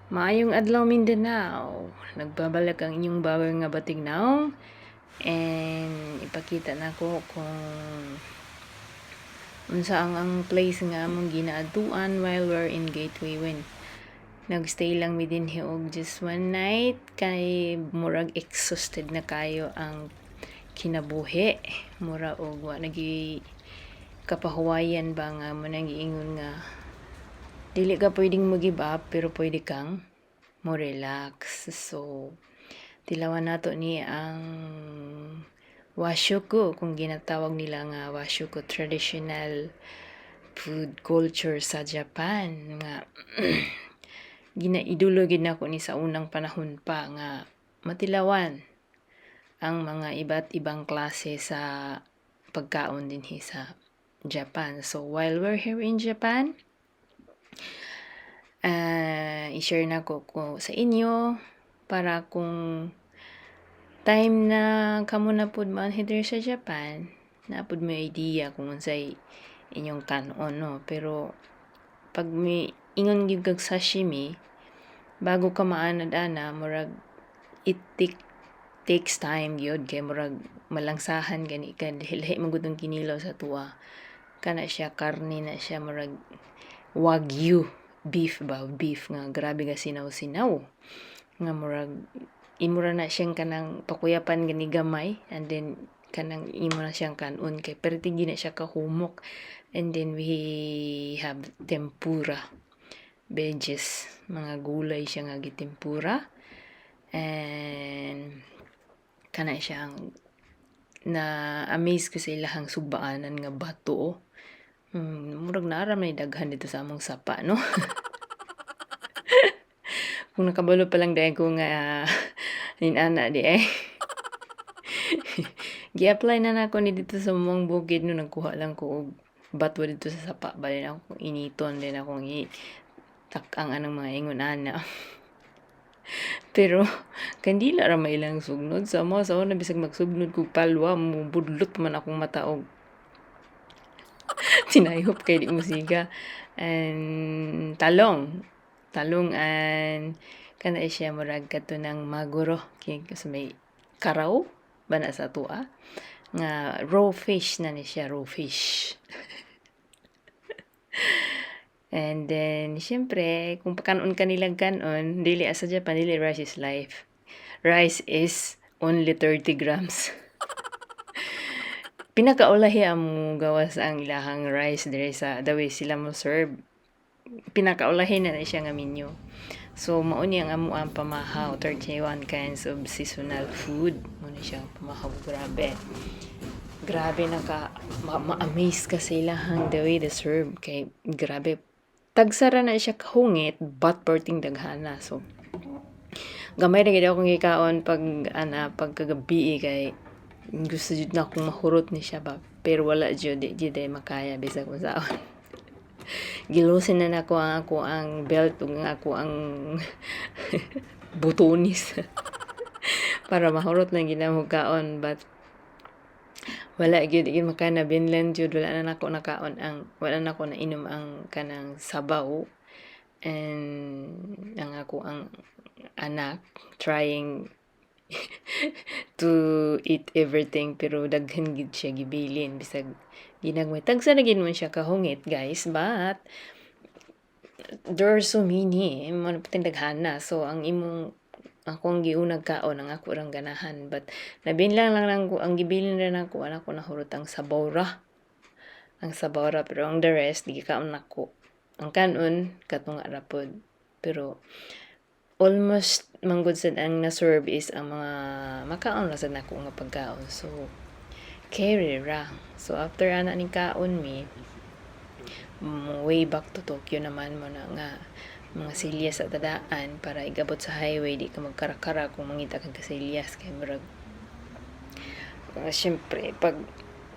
Maayong adlaw, Mindanao. Nagbabalik ang inyong bawer nga batignaw and ipakita nako kung unsa ang place nga among ginaadtuan while we're in Gateway Wind. Nagstay lang mi dinhi og just one night kay murag exhausted na kayo ang kinabuhi. Mura og wa nagi kapahuwayan ba nga mo nang giingon nga dili ka pwedeng mo-give up pero pwede kang mo relax. So, tilawan nato ni ang washoku, kung ginatawag nila nga washoku, traditional food culture sa Japan nga ginaidolo gid nako ni sa unang panahon pa nga matilawan ang mga iba't ibang klase sa pagkaon dinhi sa Japan. So while we're here in Japan, i-share nako ko sa inyo para kung time na kamo na pud maanhi diri sa Japan, naa pud may idea kung unsay inyong kan-on, no? Pero pag may ingon gyud kag sashimi, bago ka maanad ana, murag it takes time gyud kay murag malangsahan gani ka, lahi man gud ang kinilaw sa atoa. Kana siya, karne na siya, murag wagyu beef ba, beef nga grabe ka sinaw-sinaw nga murag imo ra na siyang kanang pakuyapan gani gamay and then kanang imo na siyang kanon kay perti gyud na siya kahumok. And then we have tempura veggies, mga gulay siya nga gitempura, and kana siya ang na amaze ko sa ilahang sugbaanan nga bato, oh. Murag naa ra may daghan dito sa among sapa, no? Kung nakabalo pa lang diay ko nga nin-ana di ay. Gi-apply na nako ni dito sa among bukid, no, nagkuha lang ko og bato dito sa sapa, bali na akong initon din akong i tak-ang anang mga ingon ana. Pero kandila ra may ilang sugnod sa mo sa una, bisag magsugnod kog palwa, mobudlot pa man akong mata og tinayop kay di mosiga. And talong. Talong and kana siya murag kadto ng maguro kay sa may karaw ba na sa atoa nga raw fish na ni siya, raw fish. And then, syempre, kung pakanon ka nilang kanon, dili sa Japan, dili rice is life. Rice is only 30 grams. Pinakaulahi ang gawas ang ilahang rice dire sa the way sila mo serve. Pinakaulahi na siya nga menu. So, mao ni ang amo ang pamahaw, 31 kinds of seasonal food. Mao ni siya ang pamahaw, grabe. Grabe naka ma-amaze ka sa ilahang the way they serve kay grabe. Tagsa ra na siya kahungit but perting daghana. So, gamay ra gid akong gikaon pag ana pagkagabi kay gusto jud na akong mahurot ni siya ba, pero wala jud, di jud ay makaya bisag unsaon. Gilusin na nako ang ako ang belt ug ang ako ang butonis para mahurot lang gid namo kaon, but wala gyud, di gyud makana binlen jud. Wala na nako nakaon ang, wala na nako nainom ang kanang sabaw, and ang ako ang anak trying to eat everything pero daghan gid siya gibilin bisag ginagmay. Tagsa na gid man siya kahungit, guys, but there are so many mo na daghana. So ang imong akong giunag kaon ang ako rang ganahan, but nabilin lang lang ko, ang gibilin ra nako, wala ko nahurot ang sabaw ra, ang sabaw ra, pero ang the rest di gikaon nako. Ang kanon katunga ra pod, pero almost manggod sad ang na-serve is ang mga makaon ra sad nako nga pagkaon, so carry ra. So after ana ning kaon, mi way back to Tokyo naman mo na nga mga silyas sa tadaan para igabot sa highway, di ka magkarakara kung mangita kag kasilyas kay murag syempre pag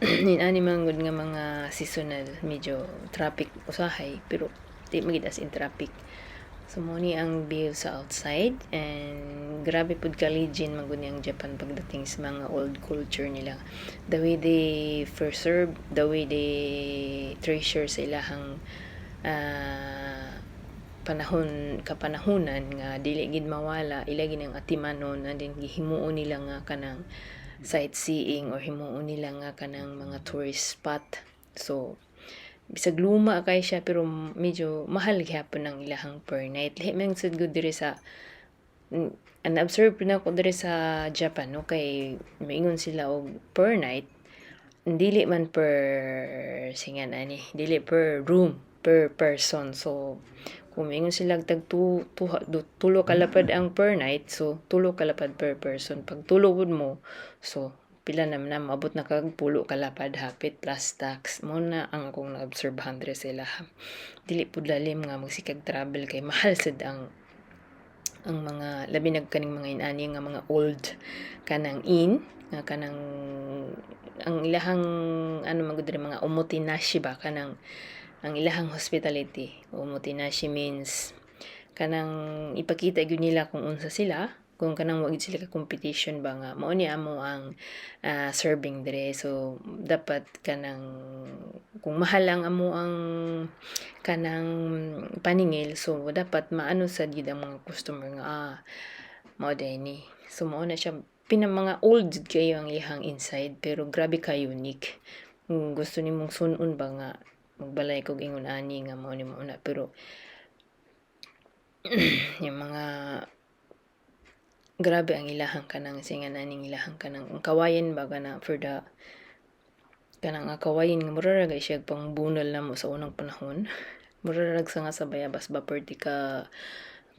ninani man gud nga mga seasonal, medyo traffic usahay, pero di magid as in traffic. So mo ni ang view sa outside, and grabe pud ka legend man gud ang Japan pagdating sa mga old culture nila. The way they preserve, the way they treasure sa ilahang panahon kapanahunan nga dili gid mawala, ila gid ang atimanon, and then gihimuon nila nga kanang sightseeing or himuon nila nga kanang mga tourist spot. So bisag luma kay siya, pero medyo mahal gihapon ang ilahang per night. Lahi man sad gud diri sa na-observe nako diri sa Japan, no, kay moingon sila og per night, dili man per singan ani, dili per room, per person. So kung moingon sila tag tu, tuha, tulo ka lapad ang per night, so tulo ka lapad per person. Pag tulo pud mo, so pila naman na maabot na kag 10 ka lapad hapit plus tax. Mo na ang akong naobserbahan diri sa ilaha. Dili pud lalim nga magsikag travel kay mahal sad ang mga, labi nag kaning mga inani nga mga old kanang inn nga kanang ang ilahang ano man gud diri, mga omotenashi ba, kanang ang ilahang hospitality. Omotenashi means kanang ipakita gyud nila kung unsa sila, kung kanang wa gyud sila ka competition ba, nga mao ni amo ang serving dire. So dapat kanang kung mahal ang amo ang kanang paningil, so dapat maano sad gyud ang mga customer nga mao diay ni. So mao na siya, pina mga old jud kayo ang iyang inside, pero grabe ka unique. Kung gusto nimong sun-on ba nga magbalay kog ingon ani nga mao ni mao na, pero yung mga grabe ang ilahang kanang singan aning ilahang kanang ang kawayan ba, kana for the kanang nga kawayan nga mura ra siya pangbunal namo sa unang panahon. Mura ra sa nga sa bayabas ba, perti ka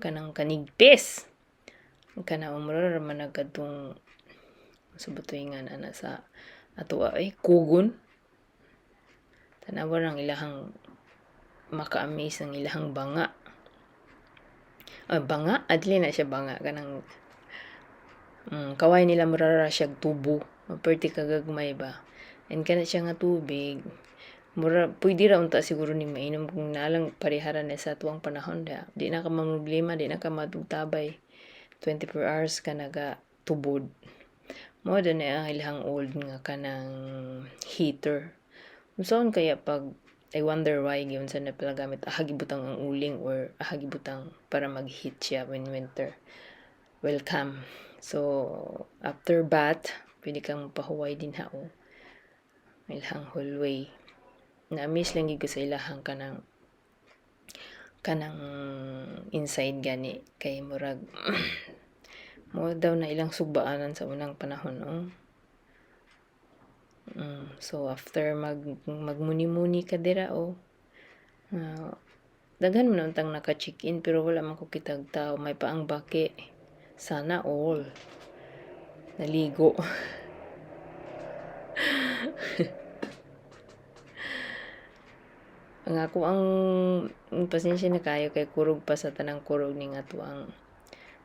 kanang kanigpis kana, mura ra man nagkadtong sa butuingan ana sa ato ay kugon. Tanawa lang ilahang maka-amaze ang ilahang banga. Ah, banga adli na siya, banga kanang kaway nila, mura ra siya tubo, perti kagagmay ba. And kana siya nga tubig, mura pwede ra unta siguro ning mainom kung nalang parehara na sa tuang panahon da. Di na ka mamroblema, di na ka madugtabay. 24 hours ka naga tubod. Mao na ang ilahang old nga kanang heater. Unsaon kaya pag, I wonder why giunsa na pala gamit, aha gibutang ang uling or aha gibutang para mag-heat siya when winter. Welcome. So, after bath, pwede kang pahuway din ha o. Ilahang hallway. Na-miss lang gyud ko sa ilahang kanang inside gani kay murag mo daw na ilang sugbaanan sa unang panahon, oh. So after magmuni-muni ka dira, oh. Daghan man untang naka-check-in pero wala man ko kitag tao, may paang baki. Sana all. Naligo. Ang ako ang pasensya na kayo kay kurog pa sa tanang kurog ning ato ang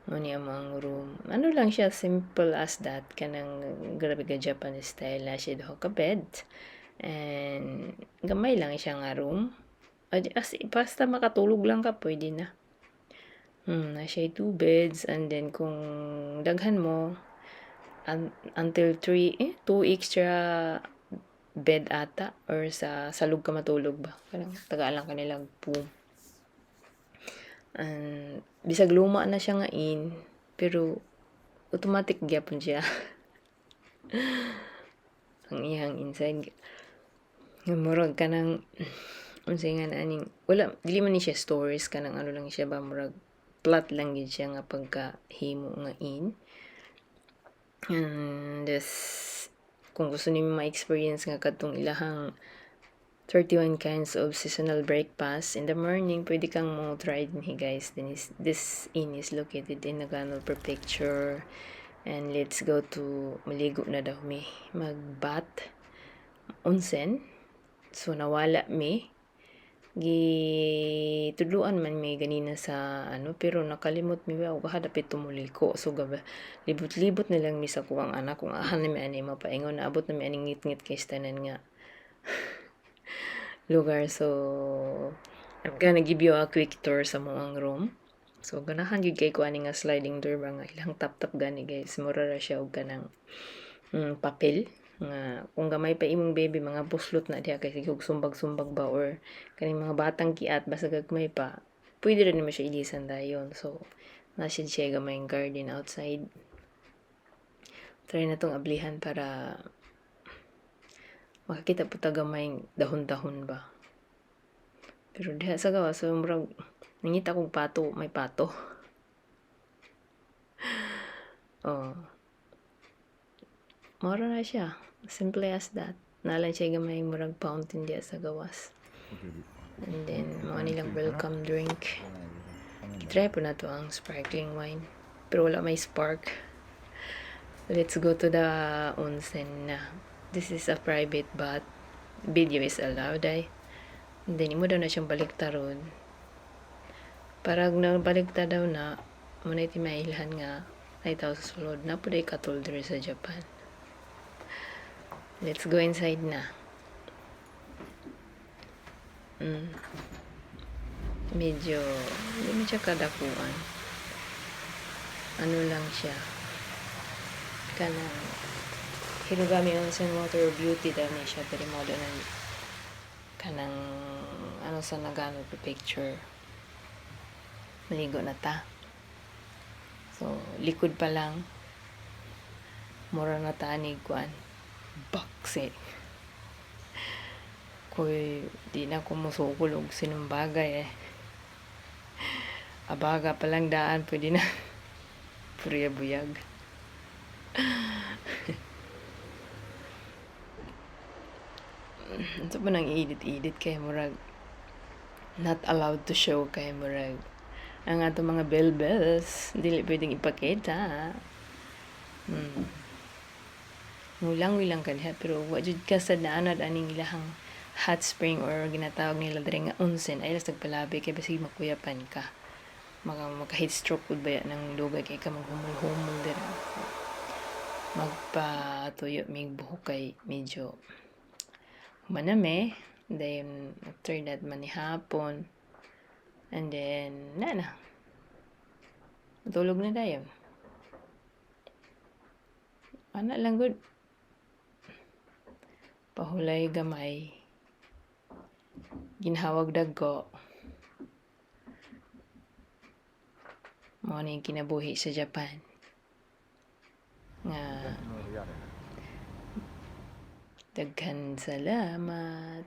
mo ni ang room. Ano lang siya, simple as that. Kanang grabe ka Japanese style na siya, duha ka bed. And gamay lang siya nga room. As, basta makatulog lang ka, pwede na. Na siya two beds, and then kung daghan mo, until three, eh, two extra bed ata or sa salog ka matulog ba. Kanang tagaan lang kanila foam. And bisag luma na siya nga inn, pero automatic gyapon siya ang iyang inside. Nga murag kanang unsay nga na aning wala, dili man ni siya stories, kanang ano lang siya ba, murag flat lang gid siya nga pagkahimo nga inn. And this, kung gusto nimo ma-experience nga kadtong ilahang 31 kinds of seasonal breakfast in the morning, pwede kang mo try dinhi, guys. This inn is located in Nagano Prefecture. And let's go to, maligo na daw mi, mag-bath onsen. So nawala mi. Gitudluan man mi ganina sa ano, pero nakalimot mi ba og dapit tumuliko. So gaba libot-libot na lang mi sa kuwang anak kung aha na mi ani mapaingon, naabot na mi aning ngit-ngit kay tanan nga lugar. So I'm gonna give you a quick tour sa moang room. So ganahan gyud kay ko ani nga sliding door ba nga ilang tap-tap gani, guys. Mura ra siya og kanang papel nga kung gamay pa imong baby, mga buslot na diha kay sige og sumbag-sumbag ba, or kaning mga batang kiat basta gagmay pa. Pwede rin naman siya ilisan dayon. So, naa siya gamayng garden outside. Try na tong ablihan para makakita po ta gamayng dahon-dahon ba. Pero diha sa gawas, so murag nangita kong pato, may pato. Oh. Mao ra na siya. Simple as that. Naa lang siya gamay murag fountain diha sa gawas. And then, mao nilang welcome drink. Try po nato ang sparkling wine. Pero wala may spark. Let's go to the onsen na. This is a private bath. Video is allowed ay. And then, imo daw na siyang baliktaron. Para nagbalikta daw na, mao na mailhan nga ay tao sa sulod na po katol diri sa Japan. Let's go inside na. Medyo, hindi mo siya kadakuan. Ano lang siya. Kanang Hirugami Onsen Water Beauty daw ni siya. Pero mo na kanang ano sa Nagano Prefecture. Maligo na ta. So, likod pa lang. Mura na ta ni kuan. Baksi. Kuy, di na ko musukol og sinumbagay eh. Abaga pa lang daan, pwede na. Purya buyag. Ito pa nang edit-edit kay murag not allowed to show kay murag ang ato mga bell bells dili pwedeng ipakita. Ngulang-ngulang ka diha pero wa jud ka sa naanad aning ilahang hot spring or ginatawag nila diri nga onsen ay lasag palabi kay basig makuyapan ka. Maka heat stroke pud baya ng dugay kay ka maghumol-humol dira. So, magpatuyo mig buhok kay medyo maname. Then after that manihapon. And then na na. Matulog na dayon. Ana lang gud. Pahulay gamay. Ginhawag dagko. Mao ni kinabuhi sa Japan. Nga daghan salamat.